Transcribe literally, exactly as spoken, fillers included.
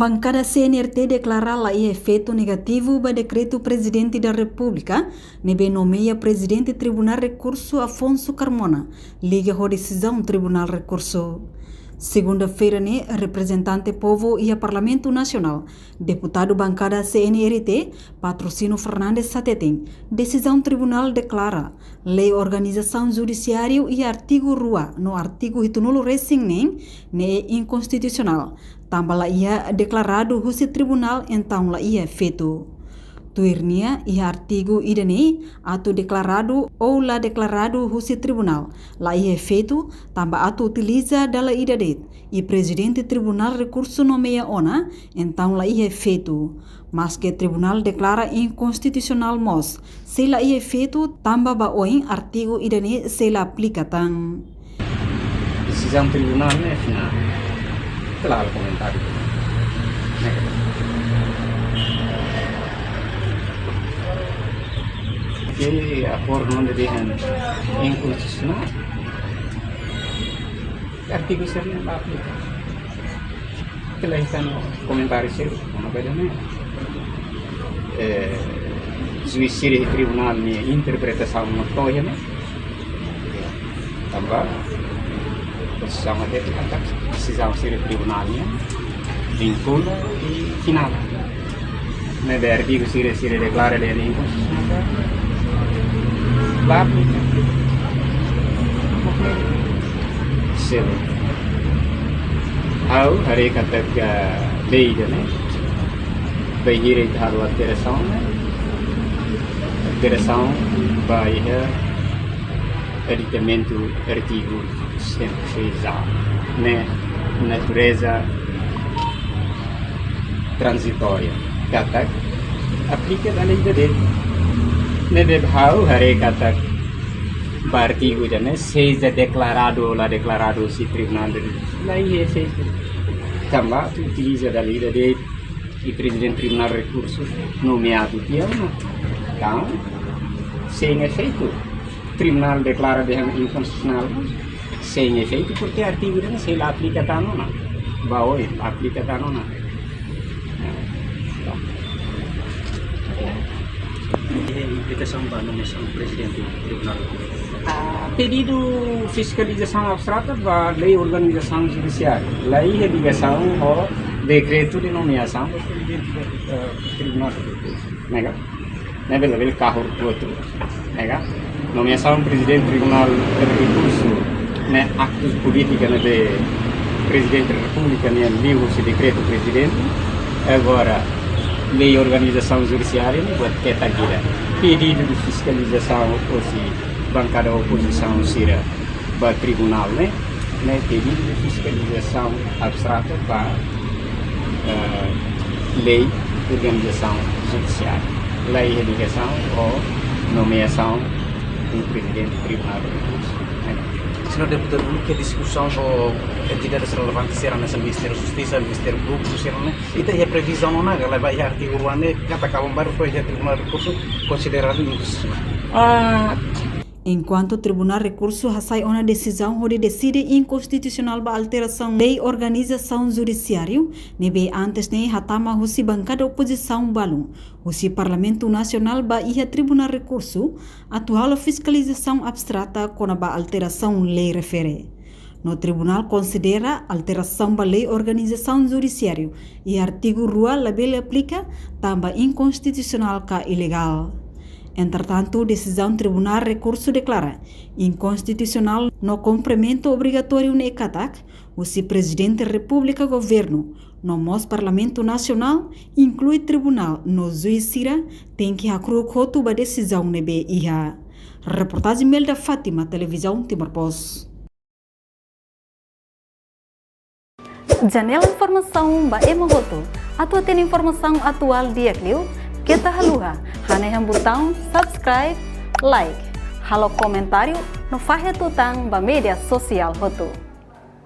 Bankada C N R T deklara la iha efeitu negativu ba dekretu Prezidente da Repúblika ne'ebé nomeia Prezidente Tribunál Rekursu Afonso Carmona, liga ho desizaun Tribunál Rekursu. Segunda-feira ne'e, reprezentante povu iha Parlamentu Nasionál, deputadu bankada C N R T, Patrocínio Fernandes hateten, desizaun tribunál deklara lei organizasaun judisiáriu iha artigu rua no artigu hitunulu resin neen ne'e inkonstitusionál, tanba la iha deklaradu husi tribunál, entaun la iha efeitu. Tuir nia, iha artigu ida-ne'e, atu deklaradu ou la deklaradu husi tribunál, la iha efeitu, tanba atu utiliza dala ida de'it, i Prezidente Tribunál Rekursu nomeia ona, entaun la iha efeitu. Maske tribunál deklara inkonstitusionál mós, sei la iha efeitu, tanba ba oin artigu ida-ne'e sei la aplika tan. Desizaun tribunál ne'e finál. Klaru, komentáriu. Ne'e. Ke akordu ne'e dehan inkonstitusionál. Artigu sira-ne'e la aplika. Klaru, komentáriu sira, kona-ba ida-ne'e. Eh, juís sira tribunál nia interpretasaun no toya ne'e. Tanba, pozisaun ida katak desizaun sira tribunál nian vinkula i finál. Ne'ebé artigu sira, sira deklara lei inkonstitusionál. La aplika. Selu. Ha'u haree katak lei ida-ne'e, bainhira ita halo alterasaun ne'e, alterasaun ba iha aditamentu artigu cento e seis A, ne'e natureza tranzitória. Katak aplika dala ida de'it. Ne'ebé ha'u haree katak ba artigu ida-ne'e, seja deklaradu ou la deklaradu husi tribunál, la iha efeitu. Tanba atu utiliza dala ida de'it, i Prezidente Tribunál Rekursu nomeadu tiha ona. Entaun, sein efeitu. Tribunál deklara dehan inkonstitusionál, sein efeitu, porke artigu ida-ne'e sei la aplika tan ona. Ba oin, aplika tan ona. Implikasaun ba nomeasaun Prezidente Tribunál. Ah, pedidu fiskalizasaun abstrata ba lei organizasaun judisiária. La iha ligasaun ho dekretu de nomeasaun ba Prezidente, eh, Tribunál. Ne'e ka? Ne'ebé labele kahur kuotu, ne'e ka? Nomeasaun Prezidente Tribunál Rekursu ne'e aktu polítika ne'ebé Prezidente Repúblika nian liuhusi dekretu Prezidente. Agora, lei organizasaun judisiária ne'e buat ketak ida. Pedidu de fiskalizasaun husi bankada opozisaun sira ba tribunál ne'e, ne'e pedidu de fiskalizasaun abstrata ba, eh, lei organizasaun judisiária. La iha ligasaun ho nomeasaun de Prezidente Tribunál Rekursu. Señór deputadu, nu'udar diskusaun ho entidades relevantes sira hanesan Ministériu Justisa, Ministériu Públiku sira-ne'e, ita iha previzaun ona ka, leba iha artigu rua ne'e, katak kalan balu to'o iha Tribunál Rekursu konsideradu inkonstitusionál? Ah, Enkuantu Tribunál Rekursu hasai ona desizaun hodi deside inkonstitusionál ba alterasaun lei organizasaun judisiáriu, ne'ebé antes ne'e hatama husi bankada opozisaun balun husi Parlamentu Nasionál ba iha Tribunál Rekursu, atu halo fiskalizasaun abstrata kona-ba alterasaun lei refere. No tribunál konsidera alterasaun ba lei organizasaun judisiáriu iha artigu rua labele aplika, tanba inkonstitusionál ka ilegál. Entretantu, desizaun Tribunál Rekursu deklara inkonstitusionál no komprimenta obrigatóriu ne'e katak, husi Prezidente Repúblika, Governu, no mós Parlamentu Nasionál, inklui tribunál no juís sira, tenke hakru'uk hotu ba desizaun ne'ebé iha. Reportajen Melda Fátima, Televizaun Timor Post. Janela informasaun ba ema hotu. Atu hatene informasaun atuál di'ak liu, keta haluha hanehan butaun subscribe, like, halo komentáriu no fahe tutan ba média sosiál hotu.